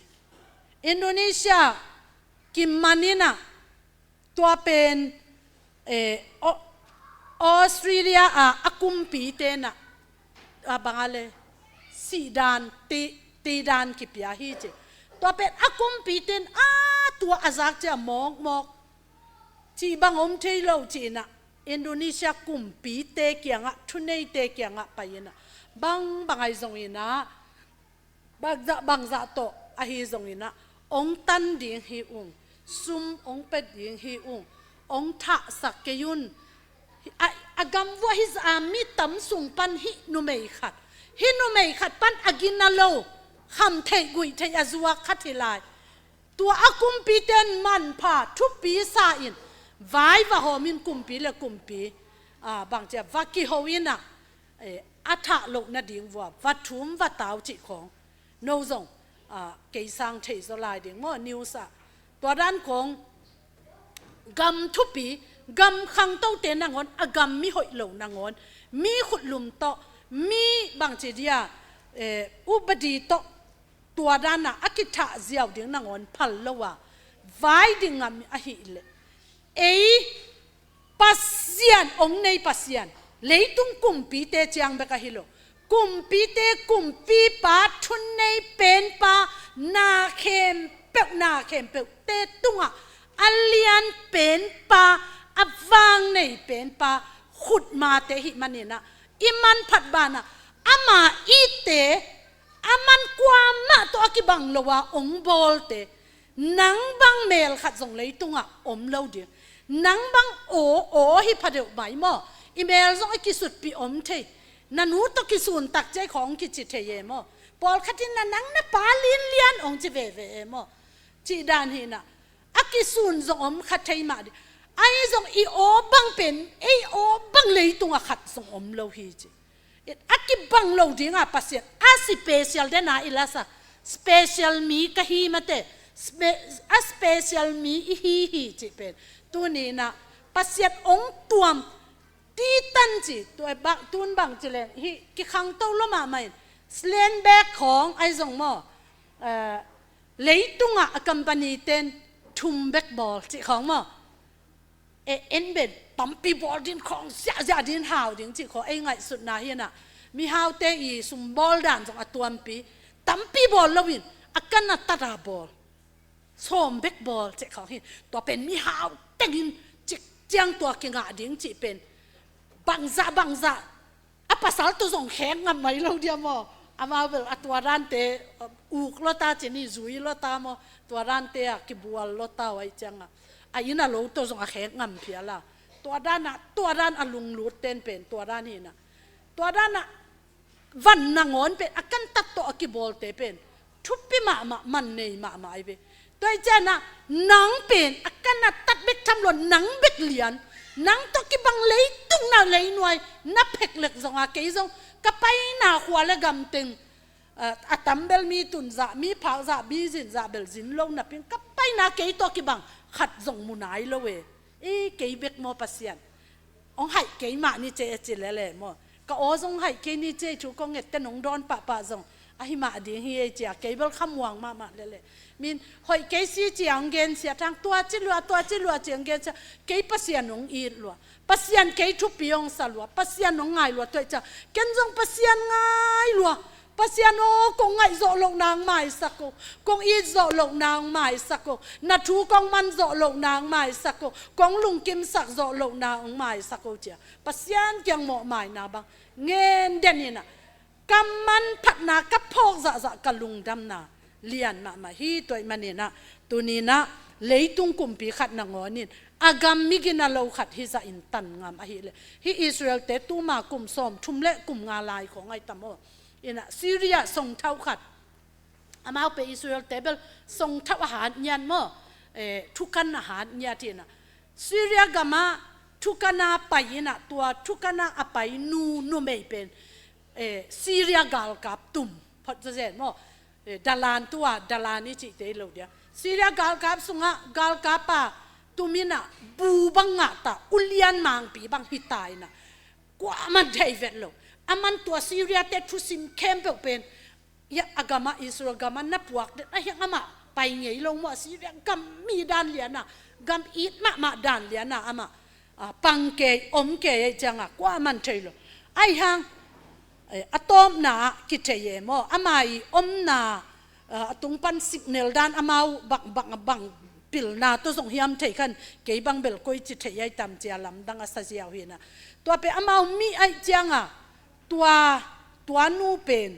Indonesia kiman in ah tua pen, eh, Au-, Australia a, a kumpite in ah, a bang a le, sihdan, ti, tidan kipia hi ci. Tua pen a kumpite in a tua a zak cia mawkmawk cih bang om thei lo ci in ah Indonesia kumpite kiangah, thuneite kiangah pai in ah, bangbang ahi zong in ah, bangzah bangzah tawh ahi zong in ah, ong tan ding hi ung, sum ong pia ding hi ung, ong thahsak kei un. A, a gam vuah hi zah a mi tam sung pan hih numei khat, hih numei khat pan a gina lo, kham theih guih theih a zuak khat hi lai. Tua a kumpite in manpha thupi sa in vai va hawm in kumpi le kumpi, a, bang cia va kiho in ah, eh, a thah loh nading vua va thum va tau cih khawng. No zong, ah, kei sang thei zaw lai ding maw, news ah. Tua dan khawng gam thupi, gam khangtote nangawn, a gam mi hoih lo nangawn, mi khutlum tawh, mi bangci dia, eh, upadi tawh, tua dan ah a kithah ziau ding nangawn phal lo a vai ding ngam ahih leh, ei Pasian ong nei Pasian, leitung kumpite ciang bek ahi lo, kumpite kumpipa, thunei penpa, na khempeuh, na khempeuhte tungah a lian penpa, a vang nei penpa, khutmate hih manin ah, i manphat banah ama itte, a man kuamah tawh a kibang lo a ong bawlte, nang bang mel khat zong leitungah om lo ding. Nang bang aw, aw hi pha deuh mai maw? I mel zong i kisutpih om thei. Na nu tawh kisun tak ciai khawng kici thei e maw? Pawlkhat in na nang na pa linlian ong ci veve e maw? Cih dan hi in ah, a kisun zong om kha thei mah ding. Ahi zong i aw bang pen, ei aw bang leitungah khat zong om lo hi ci. A kibang lo ding a Pasian a special den a i la sa, special mi ka hi mate, spe-, a special mi i hi hi cih pen. Tuni in ah Pasian ong tuam, ti tan ci, tua bang, tun bang ci leng, hih kikhangto lo mahmah in, slen bek khawng ahi zong maw, eh, leitungah a company ten thum bek bawl cih khawng maw. E, en ben, tampi bawl din khawng, ziahziah din hau ding cih khawng, ei ngaihsutna hi in ah, mihaute i sumbawl dan zong a tuampi, tampi bawl lo in, a kan a tat a bawl. Sawm bek bawl cih khawng hi, tua pen mihau tengin cik ciang tua kingah ding cih pen. Bangzah, bangzah, a pasal tawh zong khek ngam mai lo dia maw? Amau bel a tua dante, uh, uk lo ta ci ni, zui lo ta maw? Tua dante ah kibual lo ta uh ahi ciangah, a inn a lo tawh zong a khek ngam phial a. Tua dan ah, tua dan a lunglut ten pen, tua dan hi in ah. Tua dan ah van nangawn pen, a kan tat tawh a kibawlte pen thupi mahmah, man nei mahmah ahi ve. Tua hi ciangah nang pen a kan a tat bek tham lo, nang bek lian, nang tawh kibang leitung na leinuai na pheklek zong a, kei zong ka paina khua le gam teng, a, a tam bel mi tun zah, mi phak zah, mi zin zah bel zin lo napi-in ka paina kei tawh kibang khat zong mu nai lo e. I kei bek maw Pasian? Ong haih kei mah ni ce, a ci lele maw? Ka aw zong haih kei ni ce, thu kong et ten ong dawn pahpah zong ahi mah ding hi ei cia, kei bel khamuang mahmah lele. Min hoih kei si cia ong gensia thang, tua ci lua, tua ci lua cia ong gensia. Kei Pasian ong it lua, Pasian kei thupi ong sa lua, Pasian ong ngai lua, tua hi cia ken zong Pasian ngai lua. Pasian aw, kong ngaih zawh loh nang maisak o, kong it zawh loh nang maisak o, na thu kong man zawh loh nang maisak o, kong lungkimsak zawh loh nang maisak o cia Pasian kiang mawhmaina bang ngen den in ah, ka manphatna ka phawk zahzah ka lungdamna lian mahmah hi. Tua ahih manin ah tuni in ah leitung kumpi khat nangawn in a gam mi gina lo khat hi zah in tan ngam ahih leh, hih Israel-te tuma kum sawm thum le kum nga lai khawng ahi tam aw. In ah Syria songthau khat, amau pen Israel-te bel songthau a hat nian maw? eh, thukan a hat ngiat hi in ah, Syria gamah thukan a pai in ah, tua thukan a a pai nu numei pen, eh, Syria galkap tum phot zawzen maw, eh, dalan tua, dalan i cihte lo dia. Syria galkap sungah galkap a tum in ah bu bang ngah ta, ulian mangpi bang hi ta in ah, kuaman thei vet lo. Aman tua Syria-te thusim khempeuh pen, ya, a gamah, Israel gamah na puak den a hiang amah pai ngei lo maw, Syria gam mi dan lian a, gam it mahmah dan lian a amah, ah, pang kei, om kei ahih ciangah kuaman thei lo. Ahih hang, eh, a tawpna ah kithei e maw, ama i omna, ah, a tung pan signal dan amau bang, bang, bang pilna tawh zong hiam thei khan, kei bang bel koici thei ahi tam ci a lamdang a sa ziau hi in ah. Tua pen amau mi ahih ciangah tua, tua nu pen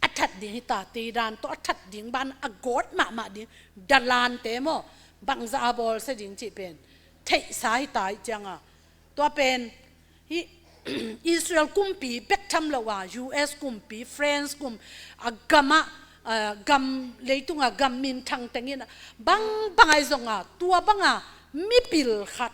a that ding hi ta, tei dan tawh a that ding ban a gawt mahmah ding, dalante maw, bangzah a bawlsia ding cih pen theihsa hi ta ahih ciangah, tua pen hih Israel kumpi bek tham lo a, U S kumpi, France kum, a gamah, ah, gam, leitungah gam minthang teng in ah, bang bang ahi zongah, tua bangah mipil khat,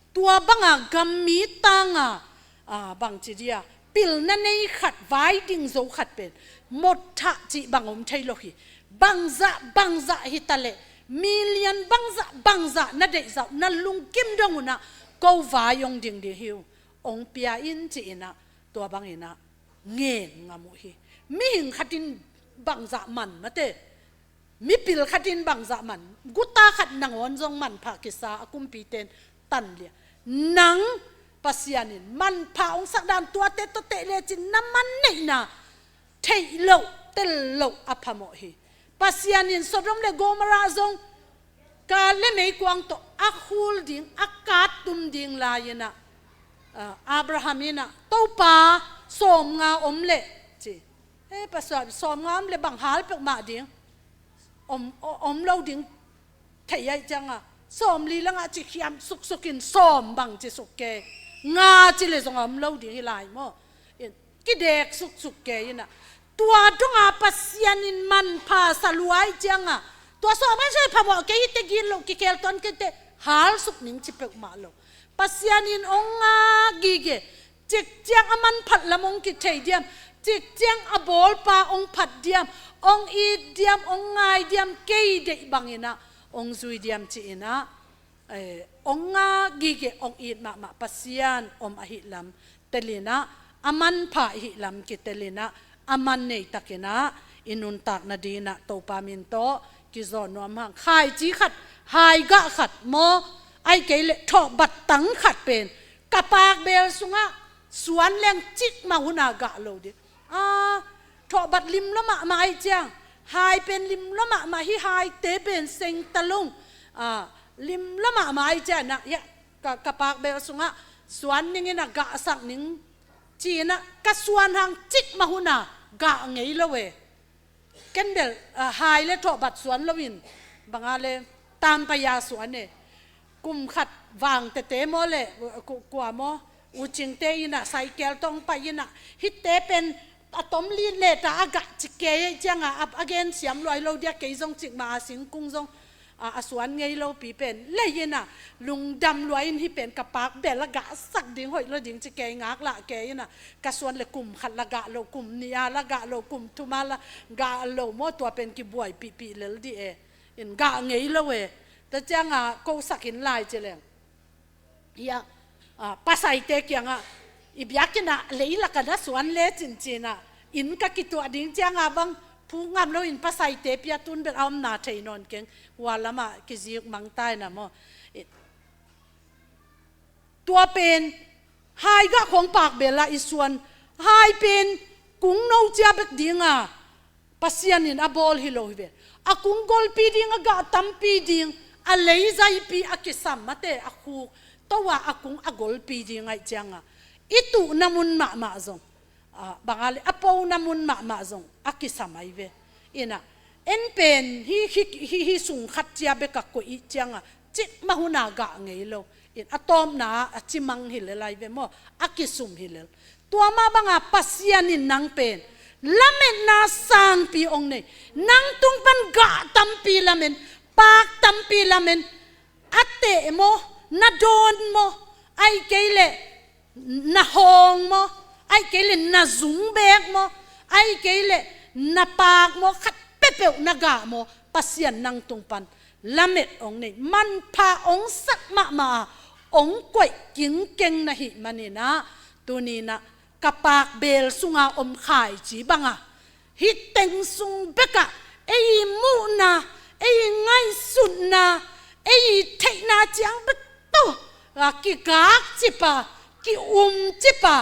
tua bangah gam mi tangah, ah, bangci dia, pilna nei khat, vai ding zo khat pen, mawthah cih bang om thei lo hi. Bangzah, bangzah hi ta leh, million bangzah, bangzah na deihzah uh, na lungkim dong un ah, ko vai hong ding ding hi uh, hong pia in ci in ah, tua bang in ah ngen ngam uh hi. Mihing khat in bangzah man mate, mipil khat in bangzah man, guta khat nangawn zong manpha kisa, a kumpite'n tan lian. Nang Pasian in manpha hong sak dan, tuate tawh teh lecin na man neihna theih loh, tel loh a phamawh hi. Pasian in Sodom le Gomorrah zong ka le meikuang tawh a khul ding, a kattum ding lai-in ah, ah, Abraham in ah, "Topa, sawmnga om leh," ci. "Eh, Pastor, sawmnga om leh bang hal peuhmah ding? Om, o-, om lo ding thei ahih ciangah, sawmli le nga ci khiam suksuk in, sawm bang ci suk kei. Nga ci leh zong om lo ding hi lai maw?" In, kidek suksuk kei in ah, tua dongah Pasian in manpha sa lua ahih ciangah, tua sawm a sawm phamawh kei hi teh, gilo, kikhel tuan kei teh, hal suk ning ci peuhmah lo. Pasian in hong ngak gige, cikciang a manphat lam hong kithei diam, cikciang a bawlpa hong phat diam, hong it diam, hong ngai diam, kei deih bang in ah hong zui diam ci in ah, eh, hong ngak gige, hong it mahmah Pasian om ahih lam tel in ah, a manpha ahih lam kitel in ah, a man nei tak in ah i nuntak nading in ah Topa min tawh kizawn nuam hang. Khaici khat, haigah khat maw, ahih kei leh thawhbat tang khat pen ka pakbel sungah suan leng cikmah hun ah gah lo ding. Ah, thawhbat limlo mahmah ahih ciang, hai pen limlo mahmah, hih haite pen seng ta lo, ah, limlo mahmah ahih ciang in ah, ya, ka, ka pakbel sungah suan ning in ah gahsak ning ci in ah, ka suan hang cikmah hun ah gah ngei lo e. Ken bel, ah, hai le thawhbat suan loin, bang a le, Tampaya suan e. Kum khat Vang tete maw le, ku-, kua maw, U Cingte in ah, cycle tawh hong pai in ah, hihte pen a tom lit leh ta a gah cik kei ahih ciangah, a, a gen siam luai lo dia, kei zong cikmah a singkung zong, a, a suan ngei lopi pen lei in ah, lungdam lua in, hih pen ka pakbel a gahsak ding hoih lo ding ci kei, ngaklah kei in ah, ka suan leh kum khat la gah lo, kum nih a la gah lo, kum thum a la gah lo maw, tua pen kibuaipihpih lel dih e. In gah ngei lo e. Tua ciangah kosak in lai ci leng, hia, ah, pasaite kiangah, "I biakinn ah leilak ah na suan lecin," ci in ah, inn ka kituah ding ciangah bang phu ngam loin pasaite pia, tun bel a omna thei nawn keng, hua lamah kizik mang ta in ah maw. I, tua pen, haigah khawng pakbel ah i suan, hai pen kung no cia bek ding a, Pasian in a bawl hi lo hi ve. A kung golpi ding, a gah tampi ding, a leizaipi a kisam mate, a khuk to a, a kung a golpi ding ahih ciangah, i tuhna mun mahmah zong, ah, bang a le, a pona mun mahmah zong a kisam ahi ve. In ah, en pen hih, hih, hih, hih sung khat cia bek a koih ahih ciangah, cikmah hun ah gah ngei lo. In a tawpna ah a cimang hi lel ahi ve maw, a kisum hi lel. Tua mah bangah Pasian in nang pen lametna sangpi hong nei, nang tung pan gah tampi lamen, paak tampi lamen, a teh maw, na dawn maw, ahih kei leh na hawng maw, ahih kei leh na zung beek maw, ahih kei leh na paak maw, khat peuhpeuh na gah maw, Pasian nang tung pan lamet hong nei, manpha hong sak mahmah a, hong koih kingkeng na hih manin ah, tuni-in ah ka paak beel sunga om khaici bang a, hih teng sung bekah ei muhna, ei ngaihsutna, ei theihna ciang bek tawh a kigakcip a, ki-umcip a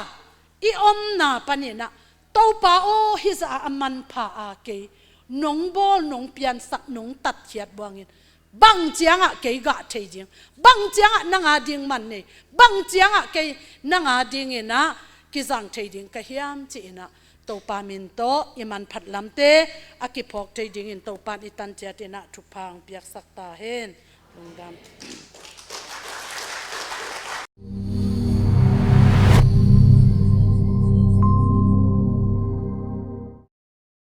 i omna panin ah, Topa aw, hih zah a manpha a kei nong bawl, nong piansak, nong tatkhiat buangin, bang ciangah kei gah thei ding, bang ciangah nang a ding man nei, bang ciangah kei nang a dingin ah kizang thei ding ka hiam ci-in ah, Topa min tawh i manphat lamte a kiphawk thei dingin Topa in i tan ciatin ah thupha hong piaksak ta hen. Lungdam.